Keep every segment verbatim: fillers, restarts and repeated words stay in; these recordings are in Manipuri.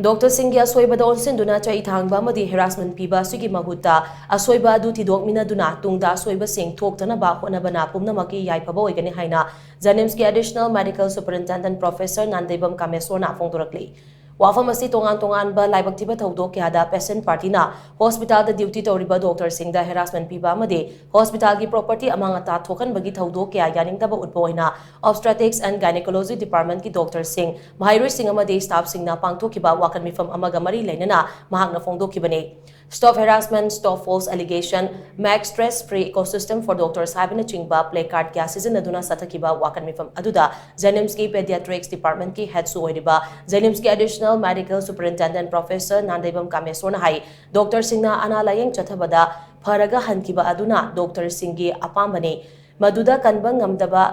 ꯗꯣꯛꯇꯔꯁꯤꯡꯒꯤ ꯑꯁꯣꯏꯕꯗ ꯑꯣꯟꯁꯤꯟꯗꯨꯅ ꯆꯩ ꯊꯥꯡꯕ ꯑꯃꯗꯤ ꯍꯦꯔꯥꯁꯃꯦꯟ ꯄꯤꯕ ꯑꯁꯤꯒꯤ ꯃꯍꯨꯠꯇ ꯑꯁꯣꯏꯕ ꯑꯗꯨ ꯊꯤꯗꯣꯛꯃꯤꯟꯅꯗꯨꯅ ꯇꯨꯡꯗ ꯑꯁꯣꯏꯕꯁꯤꯡ ꯊꯣꯛꯇꯅꯕ ꯍꯣꯠꯅꯕꯅ ꯄꯨꯝꯅꯃꯛꯀꯤ ꯌꯥꯏꯐꯕ ꯑꯣꯏꯒꯅꯤ ꯍꯥꯏꯅ ꯖꯦꯅꯤꯝꯁꯀꯤ additional medical superintendent professor Nandeibam ꯀꯥꯃꯦꯁꯣꯔꯅ ꯐꯣꯡꯗꯣꯔꯛꯂꯤ꯫ ꯋꯥꯐꯝ ꯑꯁꯤ ꯇꯣꯉꯥꯟ ꯇꯣꯉꯥꯟꯕ ꯂꯥꯏꯕꯛ ꯊꯤꯕ ꯊꯧꯗꯣꯛ ꯀꯌꯥꯗ ꯄꯦꯁꯦꯟꯠ ꯄꯥꯔꯇꯤꯅ ꯍꯣꯁꯄꯤꯇꯥꯜꯗ ꯗ꯭ꯌꯨꯇꯤ ꯇꯧꯔꯤꯕ ꯗꯣꯛꯇꯔꯁꯤꯡꯗ ꯍꯦꯔꯥꯁꯃꯦꯟ ꯄꯤꯕ ꯑꯃꯗꯤ ꯍꯣꯁꯄꯤꯇꯥꯜꯒꯤ ꯄ꯭ꯔꯣꯄꯔꯇꯤ ꯑꯃꯥꯡ ꯑꯇꯥ ꯊꯣꯛꯍꯟꯕꯒꯤ ꯊꯧꯗꯣꯛ ꯀꯌꯥ ꯌꯥꯅꯤꯡꯗꯕ ꯎꯠꯄ ꯑꯣꯏꯅ ꯑꯣꯕꯁꯇ꯭ꯔꯦꯇꯤꯛꯁ ꯑꯦꯟ ꯒꯥꯏꯅꯤꯀꯣꯂꯣꯖꯤ ꯗꯤꯄꯥꯔꯠꯃꯦꯟꯠꯀꯤ ꯗꯣꯛꯇꯔꯁꯤꯡ, ꯃꯍꯩꯔꯣꯏꯁꯤꯡ ꯑꯃꯗꯤ ꯁ꯭ꯇꯥꯐꯁꯤꯡꯅ ꯄꯥꯡꯊꯣꯛꯈꯤꯕ ꯋꯥꯀꯠ ꯃꯤꯐꯝ ꯑꯃꯒ ꯃꯔꯤ ꯂꯩꯅꯅ ꯃꯍꯥꯛꯅ ꯐꯣꯡꯗꯣꯛꯈꯤꯕꯅꯤ꯫ Stop harassment, stop false allegation, make stress free ecosystem for doctors ꯍꯥꯏꯕꯅꯆꯤꯡꯕ ꯄ꯭ꯂꯦ ꯀꯥꯔꯗ ꯀꯌꯥ ꯁꯤꯖꯤꯟꯅꯗꯨꯅ ꯆꯠꯊꯈꯤꯕ ꯋꯥꯀꯠ ꯃꯤꯐꯝ ꯑꯗꯨꯗ ꯖꯦꯅꯤꯝꯁꯀꯤ ꯄꯦꯗꯤꯌꯥꯇ꯭ꯔꯤꯛꯁ ꯗꯤꯄꯥꯔꯠꯃꯦꯟꯠꯀꯤ ꯍꯦꯗꯁꯨ ꯑꯣꯏꯔꯤꯕ ꯖꯦꯅꯤꯝꯁꯀꯤ additional medical superintendent professor Nandeibam ꯀꯥꯃꯦꯁꯣꯔꯅ ꯍꯥꯏ, ꯗꯣꯛꯇꯔꯁꯤꯡꯅ ꯑꯅꯥ ꯂꯥꯌꯦꯡ ꯆꯠꯊꯕꯗ ꯐꯔꯒ ꯍꯟꯈꯤꯕ ꯑꯗꯨꯅ ꯗꯣꯛꯇꯔꯁꯤꯡꯒꯤ ꯑꯄꯥꯝꯕꯅꯤ꯫ ꯃꯗꯨꯗ ꯀꯟꯕ ꯉꯝꯗꯕ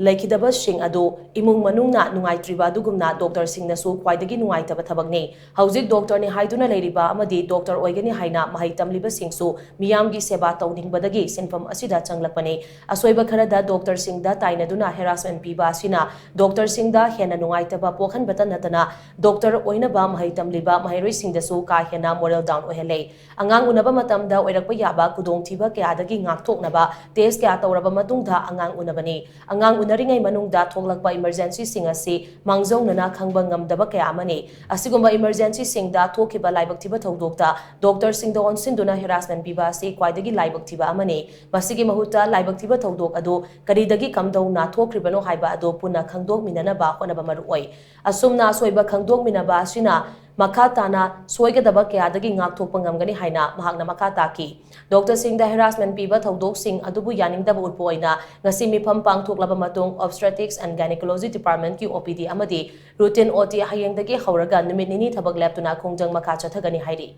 ꯂꯩꯈꯤꯗꯕꯁꯤꯡ ꯑꯗꯨ ꯏꯃꯨꯡ ꯃꯅꯨꯡꯅ ꯅꯨꯡꯉꯥꯏꯇ꯭ꯔꯤꯕ ꯑꯗꯨꯒꯨꯝꯅ ꯗꯣꯛꯇꯔꯁꯤꯡꯅꯁꯨ ꯈ꯭ꯋꯥꯏꯗꯒꯤ ꯅꯨꯡꯉꯥꯏꯇꯕ ꯊꯕꯛꯅꯤ꯫ ꯍꯧꯖꯤꯛ ꯗꯣꯛꯇꯔꯅꯤ ꯍꯥꯏꯗꯨꯅ ꯂꯩꯔꯤꯕ ꯑꯃꯗꯤ ꯗꯣꯛꯇꯔ ꯑꯣꯏꯒꯅꯤ ꯍꯥꯏꯅ ꯃꯍꯩ ꯇꯝꯂꯤꯕꯁꯤꯡꯁꯨ ꯃꯤꯌꯥꯝꯒꯤ ꯁꯦꯕꯥ ꯇꯧꯅꯤꯡꯕꯗꯒꯤ ꯁꯤꯟꯐꯝ ꯑꯁꯤꯗ ꯆꯪꯂꯛꯄꯅꯤ꯫ ꯑꯁꯣꯏꯕ ꯈꯔꯗ ꯗꯣꯛꯇꯔꯁꯤꯡꯗ ꯇꯥꯏꯅꯗꯨꯅ ꯍꯦꯔꯥꯁꯃꯦꯟ ꯄꯤꯕ ꯑꯁꯤꯅ ꯗꯣꯛꯇꯔꯁꯤꯡꯗ ꯍꯦꯟꯅ ꯅꯨꯡꯉꯥꯏꯇꯕ ꯄꯣꯛꯍꯟꯕꯇ ꯅꯠꯇꯅ ꯗꯣꯛꯇꯔ ꯑꯣꯏꯅꯕ ꯃꯍꯩ ꯇꯝꯂꯤꯕ ꯃꯍꯩꯔꯣꯏꯁꯤꯡꯗꯁꯨ ꯀꯥ ꯍꯦꯟꯅ ꯃꯣꯔꯦꯜ ꯗꯥꯎꯟ ꯑꯣꯏꯍꯜꯂꯦ꯫ ꯑꯉꯥꯡ ꯎꯅꯕ ꯃꯇꯝꯗ ꯑꯣꯏꯔꯛꯄ ꯌꯥꯕ ꯈꯨꯗꯣꯡꯊꯤꯕ ꯀꯌꯥꯗꯒꯤ ꯉꯥꯛꯊꯣꯛꯅꯕ ꯇꯦꯁ ꯀꯌꯥ ꯇꯧꯔꯕ ꯃꯇꯨꯡꯗ ꯑꯉꯥꯡ ꯎꯅꯕꯅꯤ꯫ ꯑꯉꯥꯡ ꯎꯅꯔꯤꯉꯩ ꯃꯅꯨꯡꯗ ꯊꯣꯛꯂꯛꯄ ꯏꯃꯔꯖꯦꯟꯁꯤꯁꯤꯡ ꯑꯁꯤ ꯃꯥꯡꯖꯧꯅꯅ ꯈꯪꯕ ꯉꯝꯗꯕ ꯀꯌꯥ ꯑꯃꯅꯤ꯫ ꯑꯁꯤꯒꯨꯝꯕ ꯏꯃꯔꯖꯦꯟꯁꯤꯁꯤꯡꯗ ꯊꯣꯛꯈꯤꯕ ꯂꯥꯏꯕꯛ ꯊꯤꯕ ꯊꯧꯗꯣꯛꯇ ꯗꯣꯛꯇꯔꯁꯤꯡꯗ ꯑꯣꯟꯁꯤꯟꯗꯨꯅ ꯍꯦꯔꯥꯁꯃꯦꯟ ꯄꯤꯕ ꯑꯁꯤ ꯈ꯭ꯋꯥꯏꯗꯒꯤ ꯂꯥꯏꯕꯛ ꯊꯤꯕ ꯑꯃꯅꯤ꯫ ꯃꯁꯤꯒꯤ ꯃꯍꯨꯠꯇ ꯂꯥꯏꯕꯛ ꯊꯤꯕ ꯊꯧꯗꯣꯛ ꯑꯗꯨ ꯀꯔꯤꯗꯒꯤ ꯀꯝꯗꯧꯅ ꯊꯣꯛꯈ꯭ꯔꯤꯕꯅꯣ ꯍꯥꯏꯕ ꯑꯗꯨ ꯄꯨꯟꯅ ꯈꯪꯗꯣꯛꯃꯤꯟꯅꯅꯕ ꯍꯣꯠꯅꯕ ꯃꯔꯨꯑꯣꯏ꯫ ꯑꯁꯨꯝꯅ ꯑꯁꯣꯏꯕ ꯈꯪꯗꯣꯛꯃꯤꯟꯅꯕ ꯑꯁꯤꯅ ꯃꯈꯥ ꯇꯥꯅ ꯁꯣꯏꯒꯗꯕ ꯀꯌꯥꯗꯒꯤ ꯉꯥꯛꯊꯣꯛꯄ ꯉꯝꯒꯅꯤ ꯍꯥꯏꯅ ꯃꯍꯥꯛꯅ ꯃꯈꯥ ꯇꯥꯈꯤ꯫ ꯗꯣꯛꯇꯔꯁꯤꯡꯗ ꯍꯦꯔꯥꯁꯃꯦꯟ ꯄꯤꯕ ꯊꯧꯗꯣꯛꯁꯤꯡ ꯑꯗꯨꯕꯨ ꯌꯥꯅꯤꯡꯗꯕ ꯎꯠꯄ ꯑꯣꯏꯅ ꯉꯁꯤ ꯃꯤꯐꯝ ꯄꯥꯡꯊꯣꯛꯂꯕ ꯃꯇꯨꯡ ꯑꯣꯕꯁꯇ꯭ꯔꯦꯇꯤꯛꯁ ꯑꯦꯟ ꯒꯥꯏꯅꯤꯀꯣꯂꯣꯖꯤ ꯗꯤꯄꯥꯔꯠꯃꯦꯟꯠꯀꯤ ꯑꯣ ꯄꯤ ꯗꯤ ꯑꯃꯗꯤ ꯔꯨꯇꯤꯟ ꯑꯣ ꯇꯤ ꯍꯌꯦꯡꯗꯒꯤ ꯍꯧꯔꯒ ꯅꯨꯃꯤꯠ ꯅꯤꯅꯤ ꯊꯕꯛ ꯂꯦꯞꯇꯨꯅ ꯈꯣꯡꯖꯪ ꯃꯈꯥ ꯆꯠꯊꯒꯅꯤ ꯍꯥꯏꯔꯤ꯫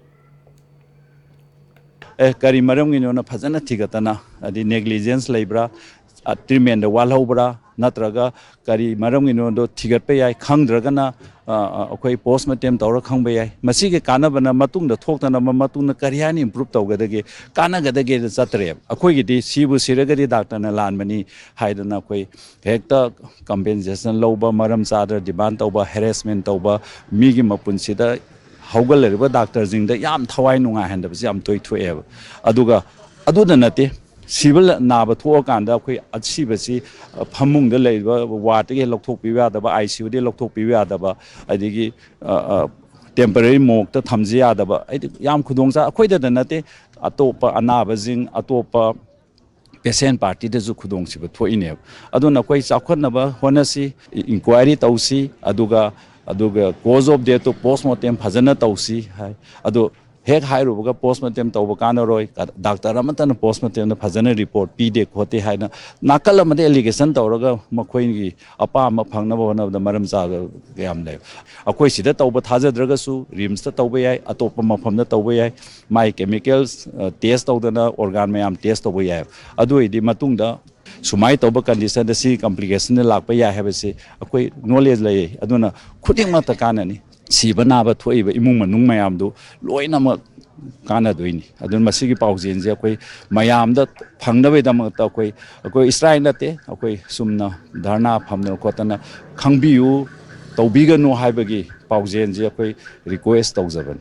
ꯑꯦ ꯀꯔꯤ ꯃꯔꯝꯒꯤꯅꯣꯅ ꯐꯖꯅ ꯊꯤꯒꯠꯇꯅ, ꯍꯥꯏꯗꯤ ꯅꯦꯒ꯭ꯂꯤꯖꯦꯟꯁ ꯂꯩꯕ꯭ꯔꯥ, ꯇ꯭ꯔꯤꯠꯃꯦꯟꯗ ꯋꯥꯠꯍꯧꯕ꯭ꯔꯥ, ꯅꯠꯇ꯭ꯔꯒ ꯀꯔꯤ ꯃꯔꯝꯒꯤꯅꯣꯗꯣ ꯊꯤꯒꯠꯄ ꯌꯥꯏ꯫ ꯈꯪꯗ꯭ꯔꯒꯅ ꯑ, ꯑ, ꯑꯩꯈꯣꯏ ꯄꯣꯁꯃꯣꯔꯇꯦꯝ ꯇꯧꯔ ꯈꯪꯕ ꯌꯥꯏ꯫ ꯃꯁꯤꯒꯤ ꯀꯥꯟꯅꯕꯅ ꯃꯇꯨꯡꯗ ꯊꯣꯛꯇꯅꯕ ꯃꯇꯨꯡꯗ ꯀꯔꯤ ꯍꯥꯏꯅ ꯏꯝꯄ꯭ꯔꯨꯞ ꯇꯧꯒꯗꯒꯦ, ꯀꯥꯟꯅꯒꯗꯒꯦꯗ ꯆꯠꯇ꯭ꯔꯦꯕ꯫ ꯑꯩꯈꯣꯏꯒꯤꯗꯤ ꯁꯤꯕꯨ ꯁꯤꯔꯒꯗꯤ ꯗꯥꯛꯇꯔꯅ ꯂꯥꯟꯕꯅꯤ ꯍꯥꯏꯗꯅ ꯑꯩꯈꯣꯏ ꯍꯦꯛꯇ ꯀꯝꯄꯦꯟꯁꯦꯁꯟ ꯂꯧꯕ, ꯃꯔꯝ ꯆꯥꯗꯅ ꯗꯤꯃꯥꯟ ꯇꯧꯕ, ꯍꯦꯔꯦꯁꯃꯦꯟ ꯇꯧꯕ, ꯃꯤꯒꯤ ꯃꯄꯨꯟꯁꯤꯗ ꯍꯧꯒꯠꯂꯛꯂꯤꯕ ꯗꯥꯛꯇꯔꯁꯤꯡꯗ ꯌꯥꯝ ꯊꯋꯥꯏ ꯅꯨꯡꯉꯥꯏꯍꯟꯗꯕꯁꯤ ꯌꯥꯝ ꯇꯣꯏ ꯊꯣꯛꯑꯦꯕ꯫ ꯑꯗꯨꯒ ꯑꯗꯨꯗ ꯅꯠꯇꯦ, ꯁꯤꯕ ꯅꯥꯕ ꯊꯣꯛꯑꯀꯥꯟꯗ ꯑꯩꯈꯣꯏ ꯑꯁꯤꯕꯁꯤ, ꯑ, ꯐꯃꯨꯡꯗ ꯂꯩꯔꯤꯕ ꯋꯥꯔꯗꯇꯒꯤ ꯂꯧꯊꯣꯛꯄꯤꯕ ꯌꯥꯗꯕ, ꯑꯥꯏ ꯁꯤ ꯌꯨꯗꯒꯤ ꯂꯧꯊꯣꯛꯄꯤꯕ ꯌꯥꯗꯕ, ꯑꯗꯒꯤ, ꯑ, ꯑ, ꯇꯦꯝꯄꯔꯦꯔꯤ ꯃꯣꯔꯒꯇ ꯊꯝꯖ ꯌꯥꯗꯕ, ꯍꯥꯏꯗꯤ ꯌꯥꯝ ꯈꯨꯗꯣꯡꯆꯥ-, ꯑꯩꯈꯣꯏꯗꯗ ꯅꯠꯇꯦ, ꯑꯇꯣꯞꯄ ꯑꯅꯥꯕꯁꯤꯡ, ꯑꯇꯣꯞꯄ ꯄꯦꯁꯦꯟ ꯄꯥꯔꯇꯤꯗꯁꯨ ꯈꯨꯗꯣꯡꯊꯤꯕ ꯊꯣꯛꯏꯅꯦꯕ꯫ ꯑꯗꯨꯅ ꯑꯩꯈꯣꯏ ꯆꯥꯎꯈꯠꯅꯕ ꯍꯣꯠꯅꯁꯤ, ꯏꯟꯀ꯭ꯋꯥꯏꯔꯤ ꯇꯧꯁꯤ, ꯑꯗꯨꯒ, ꯑꯗꯨꯒ ꯀꯣꯖ ꯑꯣꯐ ꯗꯦꯠꯇꯨ ꯄꯣꯁꯃꯣꯔꯇꯦꯝ ꯐꯖꯅ ꯇꯧꯁꯤ ꯍꯥꯏ꯫ ꯑꯗꯣ ꯍꯦꯛ ꯍꯥꯏꯔꯨꯕꯒ ꯄꯣꯁꯃꯣꯔꯇꯦꯝ ꯇꯧꯕ ꯀꯥꯟꯅꯔꯣꯏ, ꯗꯥꯛꯇꯔ ꯑꯃꯠꯇꯅ ꯄꯣꯁꯃꯣꯔꯇꯦꯝꯗ ꯐꯖꯅ ꯔꯤꯄꯣꯔꯠ ꯄꯤꯗꯦ ꯈꯣꯠꯇꯦ ꯍꯥꯏꯅ ꯅꯥꯀꯜ ꯑꯃꯗ ꯑꯦꯂꯤꯒꯦꯁꯟ ꯇꯧꯔꯒ ꯃꯈꯣꯏꯒꯤ ꯑꯄꯥꯝꯕ ꯐꯪꯅꯕ ꯍꯣꯠꯅꯕꯗ ꯃꯔꯝ ꯆꯥꯗꯕ ꯌꯥꯝ ꯂꯩ꯫ ꯑꯩꯈꯣꯏ ꯁꯤꯗ ꯇꯧꯕ ꯊꯥꯖꯗ꯭ꯔꯒꯁꯨ ꯔꯤꯝꯁꯇ ꯇꯧꯕ ꯌꯥꯏ, ꯑꯇꯣꯞꯄ ꯃꯐꯝꯗ ꯇꯧꯕ ꯌꯥꯏ꯫ ꯃꯥꯏ ꯀꯦꯃꯤꯀꯦꯜꯁ, ꯑ, ꯇꯦꯁ ꯇꯧꯗꯅ ꯑꯣꯔꯒꯥꯟ ꯃꯌꯥꯝ ꯇꯦꯁ ꯇꯧꯕ ꯌꯥꯏ꯫ ꯑꯗꯨ ꯑꯣꯏꯔꯗꯤ ꯃꯇꯨꯡꯗ ꯁꯨꯃꯥꯏꯅ ꯇꯧꯕ ꯀꯟꯗꯤꯁꯟꯗ ꯁꯤ ꯀꯝꯄ꯭ꯂꯤꯀꯦꯁꯟꯗ ꯂꯥꯛꯄ ꯌꯥꯏ ꯍꯥꯏꯕꯁꯤ ꯑꯩꯈꯣꯏ ꯅꯣꯂꯦꯖ ꯂꯩ꯫ ꯑꯗꯨꯅ ꯈꯨꯗꯤꯡꯃꯛꯇ ꯀꯥꯟꯅꯅꯤ꯫ ꯁꯤꯕ ꯅꯥꯕ ꯊꯣꯛꯏꯕ ꯏꯃꯨꯡ ꯃꯅꯨꯡ ꯃꯌꯥꯝꯗꯨ ꯂꯣꯏꯅꯃꯛ ꯀꯥꯟꯅꯗꯣꯏꯅꯤ꯫ ꯑꯗꯨꯅ ꯃꯁꯤꯒꯤ ꯄꯥꯎꯖꯦꯜꯁꯦ ꯑꯩꯈꯣꯏ ꯃꯌꯥꯝꯗ ꯐꯪꯅꯕꯒꯤꯗꯃꯛꯇ ꯑꯩꯈꯣꯏ, ꯑꯩꯈꯣꯏ ꯏꯁꯇ꯭ꯔꯥꯏꯛ ꯅꯠꯇꯦ, ꯑꯩꯈꯣꯏ ꯆꯨꯝꯅ ꯙꯔꯅꯥ ꯐꯝꯗꯅ ꯈꯣꯠꯇꯅ ꯈꯪꯕꯤꯌꯨ, ꯇꯧꯕꯤꯒꯅꯨ ꯍꯥꯏꯕꯒꯤ ꯄꯥꯎꯖꯦꯜꯁꯦ ꯑꯩꯈꯣꯏ ꯔꯤꯀ꯭ꯋꯦꯁ ꯇꯧꯖꯕꯅꯤ꯫